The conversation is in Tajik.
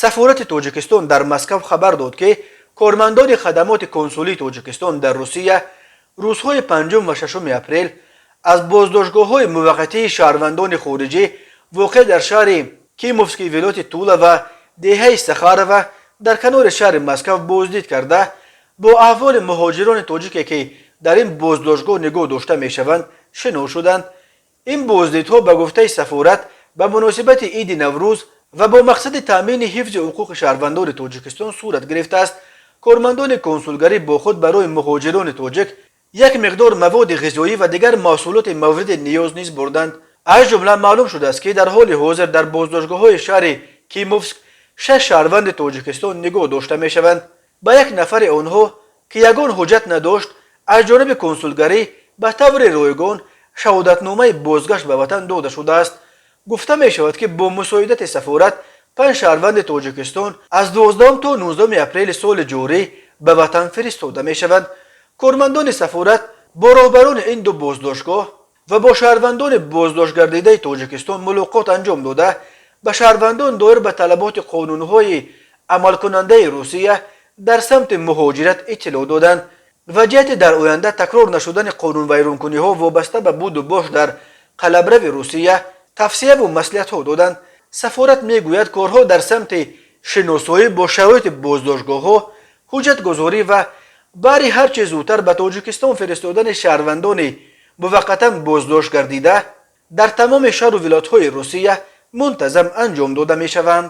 Сафорати Тоҷикистон дар Москав хабар дод, ки кормандони хадамоти консулии Тоҷикистон дар Русия рӯзҳои 5 ва 6 апрел аз боздоштгоҳҳои муваққатии шаҳрвандони хориҷӣ, воқеъ дар шаҳри Кимовский вилояти Тула ва деҳаи Сахарова дар канори шаҳри Москав боздид карда, бо аҳволи муҳоҷирони тоҷике, ки дар ин боздоштгоҳ нигоҳ дошта мешаванд, шинос шуданд. Ин боздидҳо, ба гуфтаи сафорат, ба муносибати иди Наврӯз ва бо мақсади таъмини ҳифзи ҳуқуқи шаҳрвандони Тоҷикистон сурат гирифтааст. Кормандони консулгарӣ бо худ барои муҳоҷирони тоҷик як миқдор маводи ғизоӣ ва дигар маҳсулоти мавриди ниёз низ бурданд. Аз ҷумла маълум шудааст, ки дар ҳоли ҳозир дар боздоштгоҳҳои шаҳри Кимовск шаш шаҳрванди Тоҷикистон нигоҳ дошта мешаванд. Ба як нафари онҳо, ки ягон ҳуҷҷат надошт, аз ҷониби консулгарӣ ба таври ройгон шаҳодатномаи бозгашт ба ватан дода шудааст. Гуфта мешавад, ки бо мусоидати сафорат панҷ шаҳрванди Тоҷикистон аз 12 то 19 апрели соли ҷорӣ ба ватан фиристода мешаванд. Кормандони сафорат бо роҳбарони ин ду боздоштгоҳ ва бо шаҳрвандони боздоштгардидаи Тоҷикистон мулоқот анҷом дода, ба шаҳрвандон доир ба талаботи қонунҳои амалкунандаи Русия дар самти муҳоҷират иттилоъ доданд ва ҷиҳати дар оянда такрор нашудани қонунвайронкуниҳо вобаста ба буду бош дар қаламрави Русия тавсияву маслиҳатҳо доданд. Сафорат мегӯяд, корҳо дар самти шиносоӣ бо шароити боздоштгоҳҳо, ҳуҷҷатгузорӣ ва баъри ҳар чӣ зудтар ба Тоҷикистон фиристодани шаҳрвандони муваққатан боздошт гардида дар тамоми шаҳру вилоятҳои Русия мунтазам анҷом дода мешаванд.